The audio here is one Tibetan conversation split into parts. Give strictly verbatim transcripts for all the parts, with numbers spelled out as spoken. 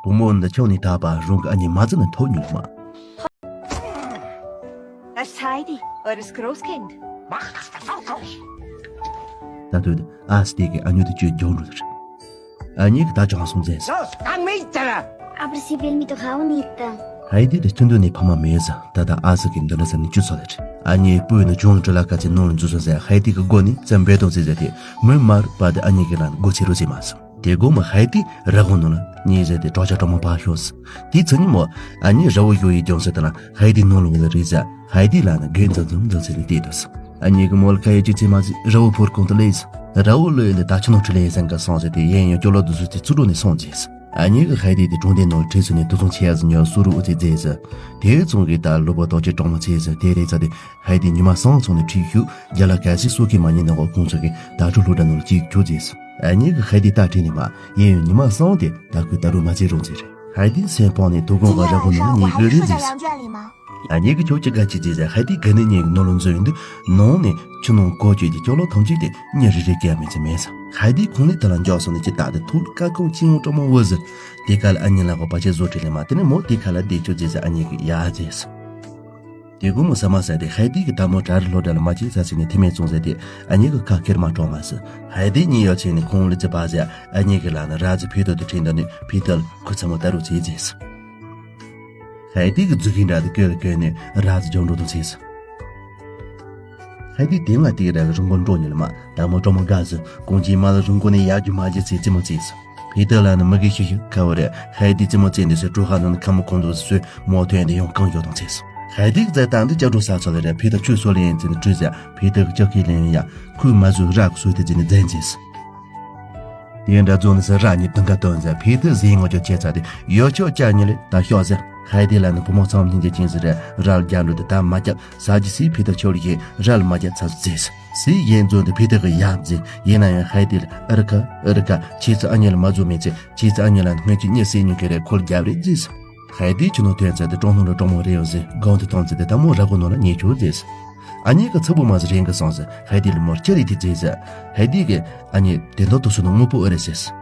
བུ་མོ་འདི་ཁྱོད་ནི་ད་པ་རང་གི་ཨ་མྱེས་མ་ཙི་ནས་ཐོབ་མྱོང་མ། Das ist Heidi, eures Großkind. Mach, dass das so kommt. ད་དུས་ཨ་སི་དེ་གི་ཨ་ཉོ་དེ་བཅོས་རྒྱག་འགྲོ་དེར། ཨ་མྱེས་ཀྱི་ད་ཅང་སོང་ཟེར། Los, dann mit der! Aber sie will mich doch auch nicht. ཧའི་ཏི་དེ་ཁྱོད་འདོད་ནས་ཕ་མ་མེད་ཟེར། ད་ལྟ་ཨ་སི་གི་འདི་འདྲ་ཟེར་ནས་བཅུ་ཚོ་ལེར། ཨ་མྱེས་སྤོས་ནི་ཅུང་ལ་ཁ་ཚེ་ནང་ལ་འཛུལ་སོང་ཟེར། ཧའི་ཏི་གི་སྒོ་ནས་ཙམ་འབད་དང་ཟེར་ཟེར་ཏེ་མི་མར་པ་དེ་ཨ་མྱེས་ཀྱི་ལ་ནི་སྒོ་ཚེ་རུ་ཟེར་མ་སོང་། དེ་དགོང་མོ་ཧའི་ཏི་ར་ཧོ་ནང་ལ་ཉེ་ཟེར་ཏེ་གྲོགས་ཆ་གྲོགས་མོ་ཕར་ཤོག་ཟེར། དེའི་ཚེ་ཉིན་མོ་ཨ་མྱེས་ར་བོ་ཡོ་ཡི་ལྗོངས་ཟེར་དེ་ལ་ཧའི་ཏི་ནང་ལ་འོ་ལ་རེད་ཟེར། ཧའི་ཏི་ལ་ནི་དགེ་འཛོམས་འཛོམས་འཛོམས་ཟེར་ཏེ་བལྟས་འདུག་ཨ་མྱེས་ཀྱི་མོ་ལ་ཁ་ཡོད་ཅི་ཚེ་མ་ཟེར་ར་བོ་ཕོར་གོང་དུ་ལེས་ཟེར། ར་བོ་ལོས་ཡོད་ནི་ད་ཆུ་ནང་ཁྲི་ལེ་ཡི་སང་ག་སོང་ཟེར་ཏེ་ཡན་ཡོ་ཅོ་ལོ་དུ་ཟུར་ཏེ་ཚུར་འགྲོ་ནས་སོང་ཟེར། ཨ་མྱེས་ཀྱི་ཧའི་ཏི་དེ་གྲོང་སྡེ་ནང་ལ་ཁྲིད་སོང་ནས་དུ་ཚོང་ཆེ་ཡ་ཟེར་ཉོ་སུ་རུ་འུ་ཚེ་མཛེས་ཟེར། དེའི་ཚོང་གི་ད་ལུ་པ་ཏོ་ཅི་གྲོགས་མོ་ཚེ་ཟེར་དེ་རེད་ཚ་དེ། ཧའི་ཏི་ཉི་མ་སང་ཚོང་ནས་ཁྲིད་ཤུགས་རྒྱ་ལ་གལ་སྲིད་སོ་ཁི་མ་ཉིན་ནང་གོང་ཚོ་གི་ད་ཁྲུ་ལྷུ་དྲ་ནང་ལ་གཅིག་ཁྱུ་མཛེས། ཨ་མྱེས་ཀྱི་ཧའི་ཏི་ལྟ་དྲན་ནས་མ་ཡན་ཡོ་ཉི་མ་སང་དེ་ད་ཁུ་ད་རུ་མ་ཚེ་རུ་མཛེས་རེད། ཧའི་ཏི་སེམས་སྤོང་ནས་དུ་དགོང་ག་ར་ཧོ་ནང་ཉིན་གི་རེད་མཛེས། ཨ་མྱེས་ཀྱི་ཁྱོད་ཅི་ག་ཅི་མཛེས་ཟེར། ཧའི་ཏི་ག་ནས་ཉིན་གི་ནོ་ལོ་མཛོད་ཡོད་འདུག་ནང་ནས་ཆུ་ནང་གོ་ཅོས་ཀྱི་ཅོ་ལོ་ཐམས་ཅད་དེ་གཉེར་རེ་རེ་སྐྱེ་མི་ཚེ་མེད་ཟེར། ཧའི་ཏི་ཁོང་ནས་དེ་ལ་འཇོག་སོང་ནས་ཅི་ད་དེ་ཐུག་ཀ་ཁོང་ཅི་ཡོང་གྲོགས་མོ་བོ་ཟེར། དེ་ག་ལ་ཨ་མྱེས་ལ་གོ་པ་ཆེ་བཟོ་ཁྲིད་ལེ་མ་དེ་ནས་མོ་དེ་ག་ལ་བསྡད་ཆོག་མཛེས་ཟེར། ཨ་མྱེས་ཀྱི་ཡ་མཛེས། དེ་དགོང་མོ་ཟ་མ་ཟ་དེ་ཧའི་ཏི་གི་ད་མོ་གྲ་རི་ལྷོ་གྲ་ལ་མ་ཅི་ཟ་ཟིན་ནས་ཐེ་མེད་བཙོང་ཟེར་ཏེ་ཨ་མྱེས་ཀྱི་ཁ་ཁེར་མ་གྲོགས་མ་ཟེར། ཧའི་ཏི་གཉིད་ཡོ་ཆེ་ནས་ཁོང་ལ་ཙི་པ་ཟེར། ཨ་མྱེས་ཀྱི་ལ་ནི་ར་ཙི་ཕི་ཏོ་དེ་ཁྲིད་འདོད་ནས་ཕི་ཏོ་ལ་ཁུ་ཚ་མོ་ད་རུ་ཚེ་མཛེས། ཧའི་ཏི་གི་རྫུ་གིན་འདྲ་དེ་བཀོད་ལ་བཀོད་ནས་ར་ཙི་ལྗོངས་འགྲོ་དུ་ཚེས། ཧའི་ཏི་དེ་ང་དེ་ར་གི་རིན་པོ་འགྲོ་ཉེ་ལ་མ་ད་མོ་གྲོགས་མོ་དགའ་ཟེར། གོང་ཅི་མ་ལ་རིན་པོ་ནས་ཡག་རྒྱུ་མ་བརྗེད་ཚེ་ཙི་མོ་ཚེས། ཕི་ཏོ་ལ་ནི་མི་གི་ཤི་ཤི་ཁ་བོ་རེ་ཧའི་ཏི་ཙི་མོ་ཚེ་འདི་ཚེ་གྲུ་ཧ་ནང་ནི་ཁ་མོ་གོང་དུ་སོས་མོ་ཐོན་དེ་ཡོང་གང་ཡོད་དང་ཚེས། ཧའི་ཏི་གི་རྫ་དང་དེ་ལྕགས་གྲུ་ས་ཚོ་ལ་རེ་ཕི་ཏོ་ཆུ་སོ་ལེན་ཚེ་ནི་བྲུས་ཟེར། ཕི་ཏོ་གི་ལྕགས་ཁི་ལེན་ཡ་ཁུ་མ་ཟུ་ར་གི་སོས་དེ་ཚེ་ནི་རྫན་ཚེས། དེ་འདྲ་རྫོང་ནས་ས་ར་ཉིད་དུང་ག་བཏོན་ཟེར། ཕི་ཏི་ཟིན་ངོ་ཅོ་བྱེད་ཚ་དེ་ཡོ་ཆོ་ཅག་ཉིད་ལས་ད་ཤོག་ཟེར། ཧའི་ཏི་ལ་ནི་བུ་མོ་ཚང་མ་སྙིང་རྗེ་ཅན་ཟེར་རལ་རྒྱ་འགྲོ་དེ་ད་མ་རྒྱབ་ས་ཇི་སི་ཕི་ཏི་ཆོ་ལ་ཡིན་རལ་མ་རྒྱབ་ཚ་སུ་ཟེར། སི་ཡན་རྫོང་དེ་ཕི་ཏི་གི་ཡབ་ཟེར། ཡིན་ན་ཡང་ཧའི་ཏི་ལ་ཨ་རི་ཁ་ཨ་རི་ཁ་ཁྱེད་ཚོ་ཨ་ཉེ་ལ་མ་བཟོ་མེད་ཚེ་ཁྱེད་ཚོ་ཨ་ཉེ་ལ་སྔོན་གྱི་གཉེར་སྲིད་ཉུང་གི་རེད་ཁོལ་རྒྱབ་རེད་ཟེར། ཧའི་ཏི་ཆུ་ནང་ཐོན་ཚ་དེ་ཀྲོང་ནང་ལ་ཀྲོང་མོ་རེ་ཡོང་ཟེར་སྒང་དེ་ཐོན་ཚེ་དེ་ད་མོ་ར་གོ་ནང་ལ་ཉེ་ཆུ་ཟེར། ཨ་མྱེས་ཀྱི་ཚ་བོ་མ་ཟེར་རེན་གི་སོང་ཟེར། ཧའི་ཏི་ལ་མོར་ཅི་རེད་དེ་ཟེར་ཟེར། ཧའི་ཏི་གི་ཨ་མྱེས་དེ་འདོ་དུ་སུ་ནང་དངོས་པོ་ཨེ་རེད་ཟེར།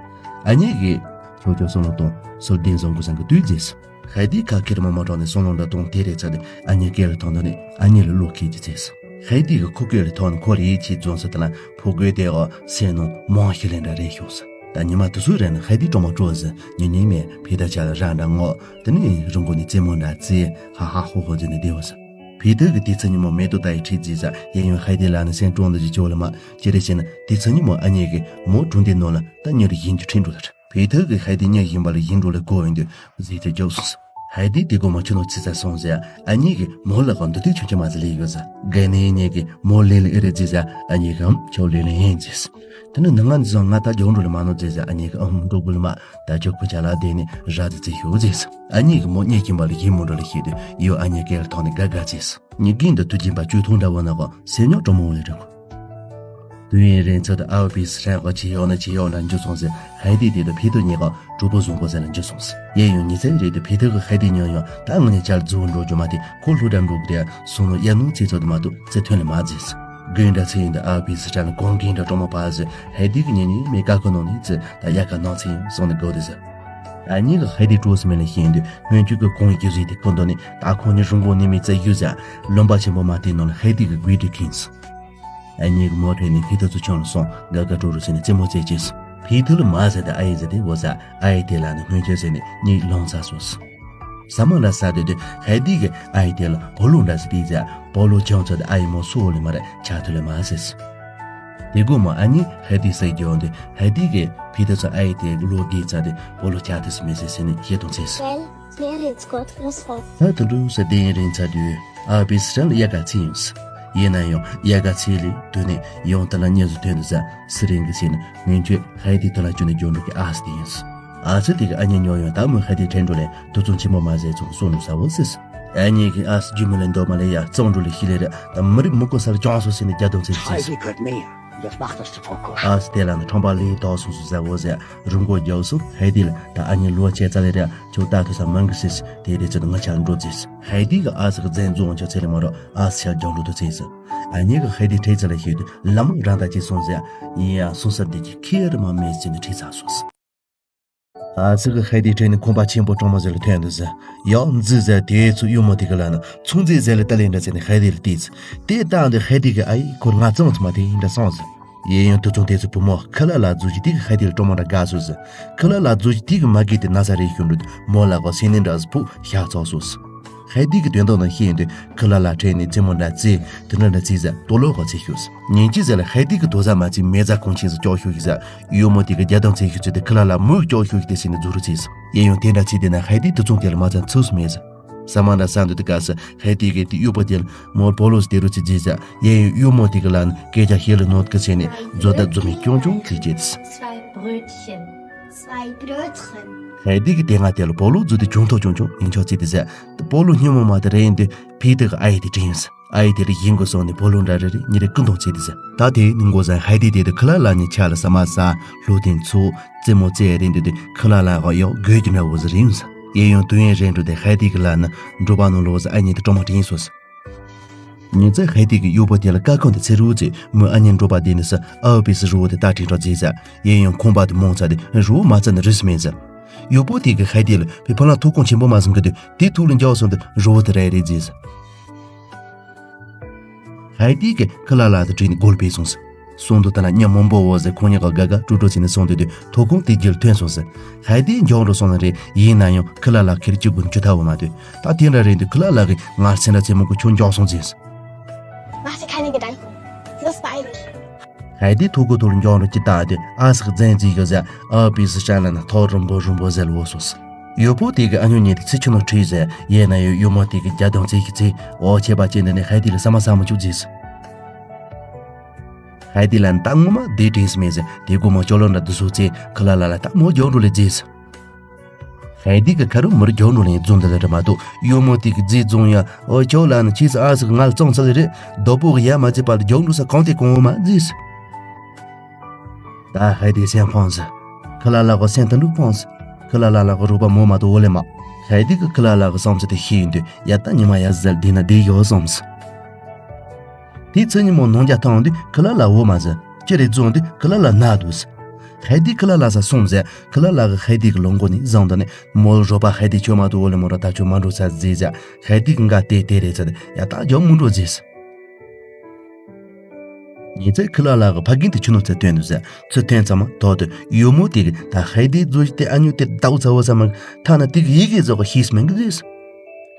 ཨ་མྱེས་ཀྱི་ཁྱོད་ཁྱོད་སོང་ལ་གཏོང་སོར་ལྡན་བཟང་གི་སང་གི་དུས་ཟེར། ཧའི་ཏི་ཁ་ཁེར་མ་མ་གྲོགས་ནས་སོང་ལོང་འདྲ་གཏོང་དེ་རེད་ཚ་དེ་ཨ་མྱེས་སྐད་ལ་ཐོང་འདོ་ནས་ཨ་མྱེས་ལ་བློ་ཁེལ་གྱི་ཟེར། ཧའི་ཏི་གི་ཁུ་སྐད་ལ་ཐོང་ནས་ཁོ་ལ་ཡིད་ཆེས་རྫོང་ཟེར་དེ་ལ་ཕོ་རྒོད་དེ་འོ་སེ་ནང་མང་ཤི་ལེན་འདྲ་རེད་ཤོག་ཟེར། ད་ཉི་མ་དུ་སུ་རེད་ན་ཧའི་ཏི་ཀྲོང་མོ་ཀྲོ་ཟེར་ཉི་ཉི་མས་ཕི་ཏི་ཆ་ལ་ར་འདྲ་ངོ་དེ་ནས་རུང་གོ་ནས་རྩེ་མོ་འདྲ་རྩེ་ཧ་ཧ་ཧོ་ཧོ་ཟེར་ནས་བསྡད་འོ་ཟེར། ཕི་ཏི་གི་དེ་ཚེ་ཉིན་མོ་མེ་ཏོག་ལྟ་ཡི་ཁྲིད་རྩིས་ས་ཡིན་ཡང་ཧའི་ཏི་ལ་ནི་སེམས་ཀྲོང་འདི་ཅི་ཅོ་ལ་མ་ཅི་རེད་ཟེར་ན་དེ་ཚེ་ཉིན་མོ་ཨ་མྱེས་ཀྱི་མོ་གྲོང་སྡེ་ནང་ལ་ད་ཉེ་རུ་ཡིན་རྒྱུ་ཁྲིད་འགྲོ་ལ་ཕི་ཏི་གི་ཧའི་ཏི་ཉེ་ཡིན་པ་ལ་ཡིན་འགྲོ་ལ་གོ་ཡོང་དུས་ཟིག་ཏུ་རྒྱོབ་སོང་ཟེར། ཧའི་ཏི་དེ་གོ་མ་ཁྱོད་ནོ་ཚི་ས་སོང་ཟེར། ཨ་མྱེས་ཀྱི་མོ་ལ་གོ་འདི་དུས་ཆུང་ཆུང་མ་ཟི་ལི་ཡོད་ཟེར། ག་ནི་ཉེ་གི་མོ་ལི་ལི་ཨེ་རེད་རྩིས་ས་ཨ་མྱེས་གམ་ཁྱོད་ལི་ལི་ཡིན་རྩིས། དེ་ནི་ནང་ང་འཛིན་ང་ད་རྒྱོང་འགྲོ་ལ་མ་ནོ་རྩིས་ས་ཨ་མྱེས་ཀྱི་ཨ་ཧུམ་འགྲོ་དགོས་ལ་མ། ད་ཁྱོད་ཁུ་ཆ་ལ་བསྡད་ནས་ར་དེ་རྩིས་ཤོག་རྩིས། ཨ་མྱེས་ཀྱི་མོ་ཉེ་ཡིན་པ་ལ་ཡིན་མོ་འགྲོ་ལ་ཤེས་དུས་ཡོ་ཨ་མྱེས་སྐད་ལ་ཐོག་ནས་དགའ་དགའ་རྩིས། ཉི་གིན་དུ་དུ་སྦྱིན་པ་བཅུ་ཐུང་འདྲ་བོ་ན་གོ་སེ་ཉོ་གྲོ་མོ་ལས་འགྲོ། དུ་ཡིན་རིན་ཚོད་དུ་ཨའོ་པི་སི་རན་གོ་ཅི་ཡོག་ན་ཅི་ཡོག་ལ་འཇུ་སོང་ཟེར། ཧའི་ཏི་དེ་དུ་ཕི་དུ་ཉེ་གོ་གྲུ་པོ་བཟུང་གོ་ཟེར་ལ་འཇུ་སོང་ཟེར། ཡེ་ཡོང་ཉི་ཚེ་རེད་དུ་ཕི་དུ་གི་ཧའི་ཏི་ཉོ་ཡོང་ད་ང་ནས་ཅར་རྫུ་འགྲོ་རྒྱུ་མ་དེ་ཁོ་ལྷུ་འདྲ་འགྲོ་གི་རེད་སོང་ལོ་ཡ་ནུང་ཚེ་ཚོད་དུ་མ་གཏོགས་ཚེ་ཐོན་ལ་མ་རྫིས། གུན་འདྲ་ཚེ་ཡིན་དུ་ཨའོ་པི་སི་རན་གོང་གིན་འདྲ་གྲོ་མོ་པ་ཟེར། ཧའི་ཏི་གི་ཉེ་ཉེ་མེ་ཀ་ཁོ་ནོ་ནི་ཚེ་ད་ཡ་ཀ་ནང་ཚེ་ཡིན་སོང་ནས་གོ་དེ་ཟེར། ཨ་ཉི་གི་ཧའི་ཏི་ཀྲོ་སི་མེ་ལ་ཤེས་ཡིན་དུ་སྔོན་ཆུ་གི་གོང་གི་རྫུས་དེ་ཁོ་འདོ་ནི་ད་ཁོ་ནི་རུང་གོ་ནི་མི་ཚེ་ཡུ་ཟེར། ལོན་པ་ཆེན་པོ་མ་དེ་ནང་ལ་ཧའི་ཏི་གི་གུས་དུ་ཁིན་སོང་། ཨ་ཉི་གི་མོ་ཐོས་ནས་ཕི་ཐུ་ཚུ་ཆུང་ལ་སོང་ག་ག་ཀྲོ་རུ་ཟེར་ནས་རྩེད་མོ་རྩེ་ཅེས་སོང་། ཕི་ཐུ་ལ་མ་ཟེར་ཏེ་ཨ་ཡེ་ཟེར་ཏེ་འོ་ཟེར་ཨ་ཡེ་དེ་ལ་ནི་སྔོན་ཆད་ཟེར་ནས་གཉིད་ལོང་ཚར་སོང་། ས་མ་ལ་ས་དེ་དེ་ཧའི་ཏི་གི་ཨ་ཡེ་དེ་ལ་བོ་ལུ་འདྲ་ཟེར་ཏེ་ཟེར་བོ་ལུ་ཆང་ཚོ་དེ་ཨ་ཡེ་མོ་སུ་འོ་ལེ་མ་རེ་ཆ་ཐུ་ལེ་མ་ཟེར། དེ་གོ་མོ་ཨ་ཉི་ཧའི་ཏི་ཟེར་གྱི་འོང་དེ་ཧའི་ཏི་གི་ཕི་ཐུ་ཚུ་ཨ་ཡེ་དེ་ལོ་དགེ་ཚ་དེ་བོ་ལུ་ཆ་ཐུ་སི་མེ་ཟེར་ཟེར་ནས་ཤེས་དང་ཚེ་སོང་། Well, Mir ist Gott Fußball. ད་དུ་འགྲོ་ས་དེ་ཡིན་རིན་ཚ་དུས་ཨ་པི་སི་རལ་ཡ་ག་ཚི་ཡིན་ས། ཡིན་ན་ཡང་ཡ་ག་ཚི་ལི་དུ་ནས་ཡང་ད་ལ་ཉེ་སུ་ཐོན་དུ་ས་སི་རིང་གི་ཚེ་ནི་ངན་ཆོས་ཧའི་ཏི་ད་ལ་ཅུ་ནས་འཇོན་འགྲོ་གི་ཨ་སི་དེ་ཡིན་ས། ཨ་སི་དེ་གི་ཨ་ཉེ་ཉོ་ཡང་ད་མོ་ཧའི་ཏི་དྲན་འགྲོ་ལས་དུ་ཚོང་ཆེན་མོ་མ་ཟེར་ཚོང་སོ་ནུ་ས་བོ་སི་སི། ཨ་ཉེ་གི་ཨ་སི་ཇུ་མི་ལེན་འདོ་མ་ལེ་ཡ་གཙང་འགྲོ་ལས་ཤི་ལེ་རེ་ད་མི་རིགས་མི་གོ་སར་ཅང་སོ་སི་ནི་རྒྱ་དོ་ཚེ་ཚེ། Heidi gehört mir. Das macht das zu Fokus. ཨ་སི་དེ་ལ་ནི་ཁྲོམ་པ་ལི་དོག་སོང་སུ་ཟ་བོ་ཟེར་རུང་གོ་རྒྱབ་སོ་ཧའི་ཏི་ལ་ད་ཨ་ཉེ་ལོ་ཆེ་ཙ་ལེ་རེ་ཁྱོད་ད་ཐུ་ས་མང་གི་སི་སི་དེ་རེ་ཚོད་ང་ཆ་འགྲོ་རྫིས། ཧའི་ཏི་གི་ཨ་སི་གི་རྫན་རྫོང་ཆ་ཚེ་ལེ་མ་རོ་ཨ་སི་ཆ་རྒྱང་འགྲོ་དུ་ཚེ་ཟེར། ཨ་ཉེ་གི་ཧའི་ཏི་ཁྲེ་ཙ་ལེ་ཤེས་དུ་ལམ་རང་ད་ཅི་སོང་ཟེར་ཡིན་ཡ་སོང་ས་དེ་གི་ཁེ་རི་མ་མེད་ཟེར་ནི་ཁྲེ་ཚ་སོ་སི། ཨ་ཙི་གི་ཧའེ་ཏི་དྲན་ནས་ཁང་པ་ཆེན་པོ་གྲང་མོ་ཟེར་ལ་ཐོན་འདུག་ཟེར། ཡང་འཛི་ཟེར་དེ་ཚོ་གཡོག་མོ་དེ་གི་ལ་ནི་ཚོང་རྫས་ཟེར་ལ་ཏ་ལེ་འདྲ་ཟེར་ནས་ཧའེ་ཏི་ལ་བལྟས་ཟེར། དེ་ལྟ་འདི་ཧའེ་ཏི་གི་ཨ་ཡིས་ཁོར་ང་ཙང་ཚོ་མ་དེ་འདྲ་སོང་ཟེར། གཡས་གཡོན་དུ་ཚོང་དེ་ཚོ་བུ་མོ་ཁི་ལ་ལ་རྫུ་གི་དེ་གི་ཧའེ་ཏི་ལ་གྲོགས་མོ་འདྲ་དགའ་སོང་ཟེར། ཁི་ལ་ལ་རྫུ་གི་དེ་གི་མ་གི་དེ་ན་ས་རེ་ཤུ་འདུག་མོ་ལ་གོ་སེ་ནི་འདྲ་ཟེར་བུ་ཤ་ཚོགས་སོང་ཟེར། ཧའེ་ཏི་གི་དོན་དག་ནང་ཤེས་ཡོན་དུ་ཁི་ལ་ལ་ཁྲེལ་ནས་རྩེད་མོ་འདྲ་རྩེ་དེ་འདྲ་འདྲ་རྩེ་ཟེར་དོ་ལོ་གོ་ཚེ་ཤུ་ཟེར། ཉིན་གཅིག་ཟེར་ལ་ཧའེ་ཏི་གི་དོ་ཟ་མ་ཚེ་མེ་ཟ་གོང་ཆེན་ཟེར་ཀྱོག་ཤུ་གི་ཟེར། གཡོག་མོ་དེ་གི་རྒྱ་དང་ཚེ་ཤུ་ཚེ་དེ་ཁི་ལ་ལ་མོ་གི་ཀྱོག་ཤུ་གི་དེ་སེ་ནི་རྫུ་རུ་ཚེ་ཟེར། གཡས་གཡོན་དེ་འདྲ་ཚེ་དེ་ན་ཧའེ་ཏི་དུ་ཚོང་དེ་ལ་མ་ཚང་ཚུགས་སུ་མེད་ཟེར། ས་མ་འདྲ་ས་འདུ་དེ་ག་ཟེར་ཧའེ་ཏི་གི་དེ་གཡོག་པོ་དེ་ལ་མོ་པོ་ལོ་སི་དེ་རུ་ཚེ་རྫི་ཟེར། གཡས་གཡོན་གཡོག་མོ་དེ་གི་ལ་ནི་སྐད་ཆ་ཤེས་ལ་ནོར་གི་ཚེ་ནི་རྫུ་ད་རྫུ་མི་ཀྱོང་ཀྱོང་ཚེ་ཅེ་ཟེར། Zwei Brötchen, zwei Brötchen. ཧའེ་ཏི་གི་དེ་ང་དེ་ལ་པོ་ལོ་རྫུ་དེ་ཅུང་ཐོ་ཅུང་ཅུང་ཡིན་ཆོག་ཚེ་དེ་ཟེར། པོ་ལོ་སྙི་མོ་མ་དེ་རེ་ཡིན་དུས་ཕི་ཏི་གི་ཨ་ཡི་དེ་དྲན་ཡིན་ཟེར། ཨ་ཡི་དེ་རེ་ཡིན་གོ་སོང་ནས་པོ་ལོ་འདྲ་རེ་རེ་ཉི་རེ་ཀུན་མཐོང་ཚེ་དེ་ཟེར། ད་དེ་ནི་མགོ་ཟན་ཧའེ་ཏི་དེ་དུ་ཁི་ལ་ལ་ནི་ཆ་ལ་ས་མ་ས་ལྷོ་དེན་ཚོ་རྩེད་མོ་རྩེ་རེ་འདུག་དུས་ཁི་ལ་ལ་གོ་ཡོ་གོས་ཀྱི་འདྲ་བོ་ཟེར་ཡིན་ཟེར། གཡས་གཡོན་དུ་ཡན་རེ་འགྲོ་དེ་ཧའེ་ཏི་གི་ལ་ནི་འགྲོ་པ་ནོ་ལོ་ཟེར་ཨ་ཉི་དེ་གྲོགས་མོ་དྲན་ཡིན་སོ་ཟེར། ཉིན་ཙེ་ཧའེ་ཏི་གི་གཡོག་པོ་དེ་ལ་ཀ་ཁོང་དེ་ཚེ་རུ་ཚེ་མོ་ཨ་ཉི་འགྲོ་པ་དེ་ནི་ས་ཨའུ་པི་སི་རུ་བོ་དེ་ད་དྲིན་གྲོགས་རྫི་ཟེར། གཡས་གཡོན་ཁོང་པ་དེ་མོང་ཚ་དེ་རུ་བོ་མ་ཚ་ནི་རུས་མེད་ཟེར། གཡོག་པོ་དེ་གི་ཧའེ་ཏི་ལ་བི་ཕ་ལ་ཐུག་ཁོང་ཆེན་པོ་མ་སོང་གི་དུས་དེ་ཐུག་ལ་འཇོག་སོང་དུ་རུ་བོ་དེ་རེ་རེ་རྫི་ཟེར། ཧའེ་ཏི་གི་ཁི་ལ་ལ་དེ་དྲིན་གོལ་པེ་སོང་ཟེར། སོང་དུ་ད་ལ་ཉ་མོན་པོ་བོ་ཟེར་ཁོང་ཉ་ག་ག་ག་ཀྲུ་ཀྲུ་ཚེ་ནི་སོང་དུས་དུས་ཐོ་ཁོང་དེ་རྒྱུད་ཐོན་སོང་ཟེར། ཧའེ་ཏི་འཇོག་འགྲོ་སོང་ན་རེད་ཡིན་ན་ཡང་ཁི་ལ་ལ་ཁེར་གཅིག་དགོན་ཆུ་ཐ་བོ་མ་དུས་ད་དེ་འདྲ་རེད་འདུག་ཁི་ལ་ལ་གི་ངར་སེ་འདྲ་ཚེ་མོ་གི་ཆུང་འཇོག་སོང་ཟེར། Mach dir keine Gedanken. Los, beeil dich. ཧའེ་ཏི་ཐུག་གོ་ཐུག་འཇོག་འགྲོ་ཅི་ད་དུས་ཨ་སི་གི་རྫན་རྫི་གི་ཟེར་ཨ་པི་སི་ཤ་ལ་ན་ཐོ་རུམ་བོ་རུམ་བོ་ཟེར་བོ་སོང་ཟེར། གཡོག་པོ་དེ་གི་ཨ་ཉོ་ཉེ་དེ་ཚེ་ཆུ་ནང་ཁྲིད་ཟེར་ཡས་ན་ཡོད་གཡོག་མོ་དེ་གི་རྒྱ་དང་ཚེ་གི་ཚེ་འོ་ཆེ་པ་ཅན་དེ་ནས་ཧའེ་ཏི་ལ་ས་མ་ས་མ་བཅུག་རྫིས། ཧའེ་ཏི་ལ་ནི་ད་ངོ་མ་དེ་དྲིན་སི་མེད་ཟེར་དེ་གོ་མོ་ཅོ་ལོ་འདྲ་དུ་སོ་ཚེ་ཁི་ལ་ལ་ལ་ད་མོ་རྒྱོག་འགྲོ་ལེ་རྫིས། ཧའེ་ཏི་གི་ཁ་རུ་མུར་རྒྱོག་འགྲོ་ལེ་རྫོང་འདི་ལ་རེ་མ་གཏོགས་གཡོག་མོ་དེ་གི་རྫིས་རྫོང་ཡ་འོ་ཅོ་ལ་ནི་ཁྱི་ས་ཨ་སི་གི་ང་ལ་ཙོང་ཚ་ལེ་རེ་རྡོ་པོ་གི་ཡ་མ་ཚེ་པ་ལ་རྒྱོག་འགྲོ་ས་གང་དེ་གོང་འོ་མ་རྫིས། ད་ཧའི་དེ་སེམས་ཕངས་སི། ཁི་ལ་ལ་གོ་སེམས་ཐུན་དྲུག་ཕངས་སི། ཁི་ལ་ལ་ལ་གོ་རུ་པ་མོ་མ་དོ་འོ་ལེ་མ། ཧའི་དེ་གི་ཁི་ལ་ལ་གི་བསམ་ཚུལ་དེ་ཤེས་ཡིན་དུས་ཡ་ད་ཉི་མ་ཡ་ཟལ་དེ་ན་དེ་ཡོ་བསམ་སི། དེ་ཚེ་ཉི་མོ་ནང་རྒྱ་ཐང་དུས་ཁི་ལ་ལ་འོ་མ་ཟི། ཅི་རེ་རྫོང་དུས་ཁི་ལ་ལ་ན་དུ་སི། ཧའི་དེ་ཁི་ལ་ལ་ས་སོང་ཟེ་ཁི་ལ་ལ་གི་ཧའི་དེ་གི་ལོང་གོ་ནི་བཟང་དོ་ནི་མོ་རུ་པ་ཧའི་དེ་ཆོ་མ་དོ་འོ་ལེ་མོ་ར་ད་ཆོ་མ་འགྲོ་ས་ཟི་ཟ། ཧའི་དེ་གི་འགའ་དེ་དེ་རེ་ཚ་དེ་ཡ་ད་རྒྱ་མུ་འགྲོ་ཟི་སི། ཉིན་ཚེ་ཁི་ལ་ལ་གི་ཕ་རྒན་དེ་ཆུ་ནང་ཚེ་ཐོན་འདུག་ཟེར། ཚུར་ཐོན་ཚང་མ་ཐོག་ཏུ་ཡུ་མོ་དེ་གི་ད་ཧའི་དེ་རྫོ་ཞིག་དེ་ཨ་ཉུ་དེ་ལྟ་བུ་ཚ་བོ་ཚ་མ་གི་ཐ་ན་དེ་གི་ཡི་གེ་ཟོག་གི་ཤེས་སུ་མེད་གི་ཟེར།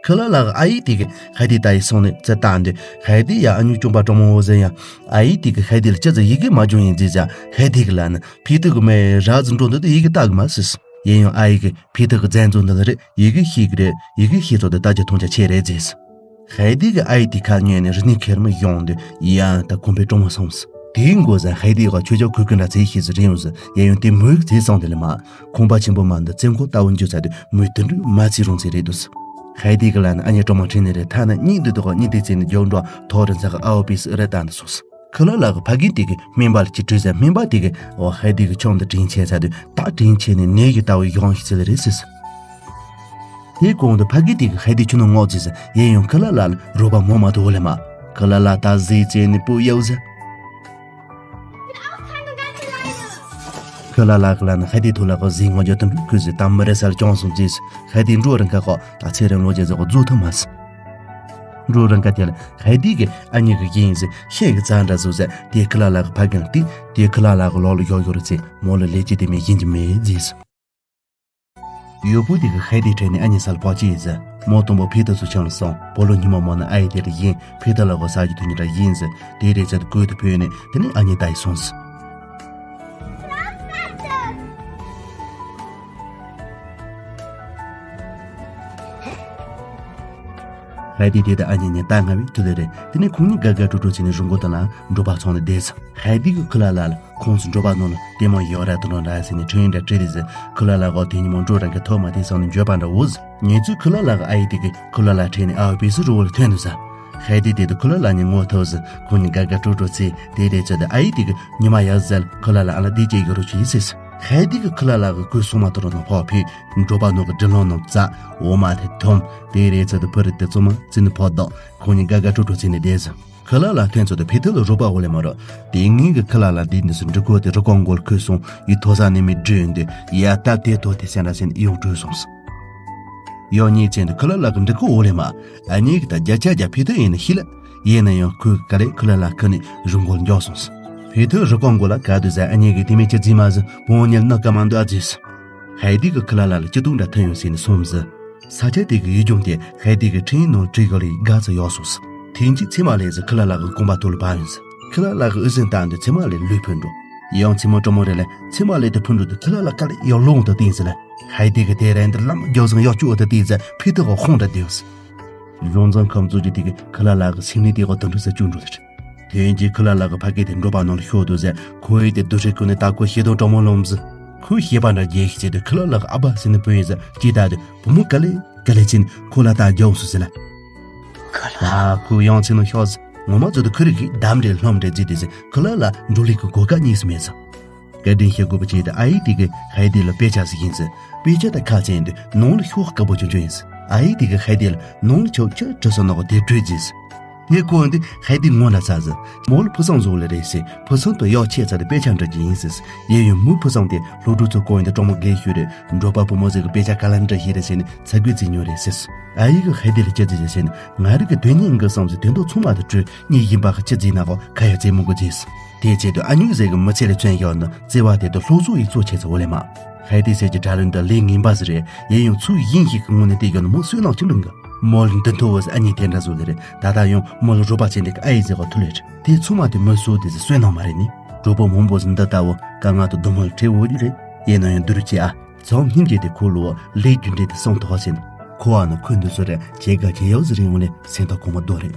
ཁི་ལ་ལ་གི་ཨ་ཡི་དེ་གི་ཧའི་དེ་ལྟ་ཡི་སོང་ནས་ཚེ་ལྟ་འདི་ཧའི་དེ་ཡ་ཨ་ཉུ་ཅུང་པ་གྲོང་མོ་བོ་ཟེར་ཡ། ཨ་ཡི་དེ་གི་ཧའི་དེ་ལ་ཅི་ཟེར་ཡི་གེ་མ་བྱུང་ཡིན་ཟེར་ཟ། ཧའི་དེ་གི་ལ་ནི་ཕི་ཏི་གི་མེ་ར་ཟི་འགྲོ་འདི་དུ་ཡི་གེ་ལྟ་གི་མ་ཟེར། ཡིན་ཡང་ཨ་ཡི་གི་ཕི་ཏི་གི་བཙན་འཛུལ་འདི་ལ་རེད་ཡི་གེ་ཤེས་གི་རེད་ཡི་གེ་ཤེས་ཚོ་དེ་ལྟ་རྒྱུ་མཐོང་རྒྱ་ཆེ་རེད་ཟེར། ཧའི་དེ་གི་ཨ་ཡི་དེ་ཁ་ཉོས་ནས་རི་ནི་ཁེར་མི་ཡོང་དུས་ཡ་ད་ཁོང་པའི་གྲོང་མོ་སོང་ཟེར། དེའི་མགོ་ཟ་ཧའི་དེ་ག་ཆོས་ཆོས་ཁུ་ཁུ་འདྲ་ཚེ་ཤེས་ཟེར་རེད་ཡོང་ཟེར་ཡ་ཡོང་དེ་མོས་ཚེ་སོང་དེ་ལ་མ། ཁོང་པ་ཆེན་པོ་མ་འདི་བཙན་ཁོ་ལྟ་བུ་འཇུ་ཚ་དུས་མོས་དུད་འགྲོའི་མ་ཚེ་རུང་ཚེ་རེད་འདུག་ཟེར། ཧའི་དེ་གི་ལ་ནི་ཨ་ཉེ་གྲོགས་མ་ཁྲིད་ནི་རེད་ཐ་ན་གཉིད་འདུག་དུ་ག་གཉིད་དེ་ཚེ་ནི་རྒྱོག་འགྲོ་ཐོག་རི་འཛག་གི་ཨའོ་པི་སི་རེད་ད་འདི་སོང་ཟེར། ཁི་ལ་ལ་གི་ཕ་རྒན་དེ་གི་སྨན་པ་ལ་ཅི་དྲིས་ཟེར་སྨན་པ་དེ་གི་འོ་ཧའི་དེ་གི་ཆུང་དུ་དྲིན་ཆེ་ཚ་དུས་ད་དྲིན་ཆེ་ནི་ནད་ཀྱི་ལྟ་བུ་ཡོང་ཞིག་ཚེ་ལ་རེད་ཟེར། དེའི་གོང་དུ་ཕ་རྒན་དེ་གི་ཧའི་དེ་ཆུ་ནང་ངོག་ཅི་ཟེར་ཡིན་ཡང་ཁི་ལ་ལ་ལ་རོ་པ་མོ་མ་དོ་ལེ་མ། ཁི་ལ་ལ་ད་ཟེ་ཅེ་ནི་པུ་ཡའོ་ཟེར། ཁི་ལ་ལ་གི་ལ་ནི་ཧའི་དེ་ཐུ་ལ་གི་ཟེ་ངོ་རྒྱ་དུ་འགྲུལ་ཁུ་ཟེ་ད་མི་རེ་སལ་ཅོང་སུ་ཟེ་ཧའི་དེ་འགྲོ་རིང་ཁ་ཁོ་ད་ཚེ་རིང་ལོ་རྒྱ་ཟེ་གོ་རྫུ་ཐུ་མ་ཟེར། འགྲོ་རང་ཀ་དེ་ལ་ཧའི་དེ་གི་ཨ་ཉེ་གི་ཡིན་ཟེར་ཤེས་གི་རྩ་འདྲ་བཟོ་ཟེར་དེ་ཁི་ལ་ལ་གི་ཕ་རྒན་ལ་དེ་དེ་ཁི་ལ་ལ་གི་ལོག་ལ་ཡོག་ཡོག་རེ་ཚེ་མོ་ལ་ལས་ཅི་དེ་མེད་ཡིན་གྱི་མེད་ཟེར། ཡུ་བུ་དེ་གི་ཧའི་དེ་དྲན་ནས་ཨ་ཉེ་སལ་པོ་ཅི་ཡིན་ཟེར་མོ་དུམ་པོ་ཕི་ཏི་སུ་ཆང་ལ་སོང་པོ་ལོ་ཉི་མ་མོ་ན་ཨ་ཡི་དེ་ལ་ཡིན་ཕི་ཏི་ལ་གོ་ས་གི་དུ་ཉི་ར་ཡིན་ཟེར་དེ་རེ་ཚེ་དེ་ཀོས་དུ་ཕུལ་ནས་དེ་ནས་ཨ་ཉེ་ད་ཡི་སོང་ཟེར། ཧའི་དེ་དེ་དང་ཨ་ཉེ་ཉེ་ད་ང་བའི་དུ་དེ་རེད། དེ་ནས་ཁོང་གཉིས་དགའ་དགའ་སྤྲོ་སྤྲོ་བྱས་ནས་རུང་གོ་དང་ལ་འགྲོ་པ་ཚང་ནས་བསྡད་ཟེར། ཧའི་དེ་གི་ཁི་ལ་ལ་ལ་ཁོང་ཚོ་འགྲོ་པ་ནང་ལ་ལྟད་མོ་ཡོད་ར་དུ་ནང་ར་ཟེར་ནས་ཁྲིན་འདྲ་བྲིས་རེད་ཟེར། ཁི་ལ་ལ་གོ་དེ་ཉི་མོ་འགྲོ་རང་གི་ཐོག་མ་དེ་སང་ནས་འགྱོད་པ་འདྲ་འོ་ཟེར། ཉེ་ཚུལ་ཁི་ལ་ལ་གི་ཨ་ཡི་དེ་གི་ཁི་ལ་ལ་ཁྲིད་ནས་ཨ་བ་པི་སི་རུ་བོ་ལ་ཐོན་འདུག་ཟེར། ཧའི་དེ་དེ་དུ་ཁི་ལ་ལ་ཉི་ངོ་ཐོག་ཟེར་ཁོང་གཉིས་དགའ་དགའ་སྤྲོ་སྤྲོ་ཚེ་དེ་རེད་ཚོད་དེ་ཨ་ཡི་དེ་གི་ཉི་མ་ཡར་ཟལ་ཁི་ལ་ལ་ཨ་ལ་དེ་ཅེ་གི་རུ་ཆུ་ཡི་ཟེར། ཧའི་དེ་གི་ཁི་ལ་ལ་གི་ཀུན་སོང་མ་ཐོ་རོ་ནང་ཕོག་ཕི་འགྲོ་པ་ནོ་གི་དྲི་ལོང་ནང་བཙག་འོ་མ་དེ་འཐུམ་དེ་རེད་ཚོད་དེ་ཕུ་རི་དེ་ཙོ་མ་ཙི་ནི་ཕོག་དོག་ཁོང་གཉིས་དགའ་དགའ་སྤྲོ་སྤྲོ་ཚེ་ནི་བསྡད་ཟེར། ཁི་ལ་ལ་ཐེན་ཚོ་དེ་ཕི་ཐི་ལ་རོགས་པ་འོ་ལེ་མ་རོ། དེ་ངེད་ཀྱི་ཁི་ལ་ལ་དེ་འདི་སུ་འབྲི་གོ་དེ་རི་ཀོང་མགོལ་ཁོས་སོང་ཡི་ཐོ་ས་ནས་མི་བྲོས་འདི་ཡ་ད་དེ་ཐོ་དེ་སེན་ར་སེན་ཡོང་བྲོས་སོང་ཟེར། ཡོ་ཉེས་ཅན་དུ་ཁི་ལ་ལ་གི་འབྲི་གོ་འོ་ལེ་མ། ཨ་ཉེ་གི་ད་རྒྱ་ཆ་རྒྱ་ཕི་ཐི་ཡིན་ན་ཤི་ལ། ཡིན་ན་ཡང་ཁོས་ག་ལེ་ཁི་ལ་ལ་ཁི་ནས་རི་མགོལ་འཇོག་སོང་ཟེར། ཕི་ཐི་རི་ཀོང་མགོལ་ལ་ག་དུ་ཟ་ཨ་ཉེ་གི་དེ་མི་ཅི་ཛི་མ་ཟི་བོང་ཉལ་ན་ཀ་མ་འདུ་ཨ་ཛི་ཟེར། ཧའི་དེ་གི་ཁི་ལ་ལ་ལ་ཅི་ཏུང་འདྲ་ཐོན་ཡོང་ཟེར་ནས་སོང་ཟེར། ས་ཆ་དེ་གི་ཡུལ་ལྗོངས་དེ་ཧའི་དེ་གི་ཁྲིན་ནང་བྲིས་ག་ལི་དགའ་ཚ་ཡོག་སོང་ཟེར། ཐེན་གྱི་ཚེ་མ་ལས་ཟེར་ཁི་ལ་ལ་གི་དགོན་པ་ཐོག་ལ་བ་ཡོང་ཟེར། ཁི་ལ་ལ་གི་ཨུ་ཟིན་བཏང་དུ་ཚེ་མ་ལས་ལུས་ཕུན་འགྲོ། ཡང་ཚེ་མ་གྲོ་མོ་རེ་ལས་ཚེ་མ་ལས་དུ་ཕུན་འགྲོ་དུ་ཁི་ལ་ལ་ག་ལ་ཡོག་ལོང་དུ་བསྟན་ཟེར་ལ། ཧའི་དེ་གི་དེ་རེན་དུ་ལམ་རྒྱོ་ཟང་ཡོག་ཅུ་འོ་དུ་བསྟན་ཟེར་ཕི་ཐི་གི་ཧོང་འདྲ་དེ་ཡོང་ཟེར། གཞུང་འཛིན་ཁམས་གཙོ་གྱི་དེ་གི་ཁི་ལ་ལ་གི་སེང་ནི་དེ་གི་དུ་འགྲོ་ཟེར་བཅུག་འགྲོ་ཟེར། དེ་ཡིན་གྱི་ཁི་ལ་ལ་གི་ཕ་སྐད་དེ་འགྲོ་པ་ནང་ལ་ཤོག་དུ་ཟེར་ཁོ་ཡི་དེ་དུ་རེ་ཁོ་ནི་ད་ཁོ་ཤེས་དོ་གྲོ་མོ་ལོམ་ཟེར། ཁོས་ཤེས་པ་འདྲ་རྒྱལ་ཤི་ཆེ་དུ་ཁི་ལ་ལ་གི་ཨ་ཕ་ཟེར་ནི་བུ་ཡིན་ཟེར་ཅི་ད་དུ་བུ་མོ་ག་ལེ་ག་ལེ་ཆེན་ཁོ་ལ་ད་རྒྱོག་སུ་ཟེར་ལ། ཁི་ལ་ད་ཁོ་ཡང་ཆེན་ནོ་ཤོག་ཟེར། ངོ་མ་ཚོ་དུ་ཁི་རི་གི་འདམ་རེ་ལྷོམ་རེ་བརྫིས་དུ་ཟེར་ཁི་ལ་ལ་འགྲོ་ལི་གི་གོ་ཀ་གཉིས་སུ་མེད་ཟེར། བཀའ་དྲིན་ཤེས་དགོས་པ་ཅིག་ཏུ་ཨ་ཡིག་དེ་གི་ཧའི་དེ་ལ་དཔེ་ཆ་ཟིག་ཡིན་ཟེར། དཔེ་ཆ་དང་ཁ་ཆེན་དུ་ནང་ལ་ཤོག་དཀར་པོ་ཆུང་ཆུང་ཡིན་ཟེར། ཨ་ཡིག་དེ་གི་ཧའི་དེ་ལ་ནང་ལ་ཆོག་ཆ་བྲི་སོ་ནག་གོ་དེ་བྲོས་རྗེས་ཟེར། དེ་ཀོ་འདི་ཧའི་དེ་ངོ་ལ་ཚ་ཟེར། མོ་ལ་ཕུ་སང་བཟོ་ལ་རེད་ཟེར། ཕུ་སང་དུ་གཡོག་ཆེ་ཚ་དུ་དཔེ་ཆ་འབྲི་རྒྱུ་ཡིན་ཟེར། ཡེ་ཡོན་མུ་ཕུ་སང་དེ་སློབ་ཕྲུག་ཚོ་ཀོ་ཡིན་དུ་གྲོགས་མོ་རྒས་ཤོས་རེད། འགྲོ་པ་བུ་མོ་ཟེར་གི་དཔེ་ཆ་ག་ལ་འབྲི་ཤེས་རེད་ཟེར་ནས་ཚ་གུས་རྩིས་ཉོ་རེད་ཟེར། ཨ་ཡིག་གི་ཧའི་དེ་ལ་ཅི་ཟེར་ཟེར་ཟེར་ན་ང་རིག་གི་དོན་སྙིང་གི་བསམ་ཟེར་དེ་འདོ་ཚང་མ་དུ་བྲོས་གཉིས་ཡིན་པ་གི་ཅི་ཟེར་ན་གོ་ཁ་ཡ་རྩེ་མོ་གི་རྗེས། དེའི་ཆེད་དུ་ཨ་ཉུག་ཟེར་གི་མི་ཚེ་ལ་མཚོན་ཡོད་ན་བརྩེ་བ་དེ་དུ་སློབ་གསོ་ཡི་གཙོ་ཆེ་ཚ་འོ་ལེ་མ། ཧའི་དེ་ཟེར་གྱི་དྲ་ལོན་དུ་ལས་ངན་པ་ཟེར་རེད་ཡེ་ཡོན་ཚུ་ཡིན་ཞིག་གི་ངོ་ནས་དེ་ཡོད་ན་མོ་བསོད་ནམས་ཅི་འདྲ་འགི། མོ་ལ་འདི་མཐོ་བོ་ཟེར་ཨ་ཉེ་དེ་འདྲ་བཟོ་ལེ་རེད། ད་ལྟ་ཡང་མོ་ལ་རོགས་པ་བྱེད་འདི་གི་ཨ་ཡི་ཟེར་གོ་ཐུ་ལེ་རེད། དེ་ཚུ་མ་དེ་མི་གསོ་དེ་ཟེར་བསོད་ནམས་མ་རེད་ནི། གྲོགས་པོ་མང་པོ་ཟེར་འདི་ལྟ་བུ་དཀའ་ངལ་དུ་སྡུག་མོ་ལ་ཁྲེལ་འོ་རྒྱུ་རེད། ཡིན་ན་ཡང་འདི་རུ་ཅི་ཨ། ཚང་སྙིང་རྗེ་དེ་ཁོ་ལོ་ལས་རྒྱུ་འབྲས་དེ་སོང་དོགས་ཟིན། ཁོ་ཨ་ན་ཁོས་འདི་ཚོ་རེ་ཇེ་དགའ་ཇེ་ཡག་ཟེར་རིང་ལས་སེམས་ཐག་གོང་མ་རྡོ་རེད།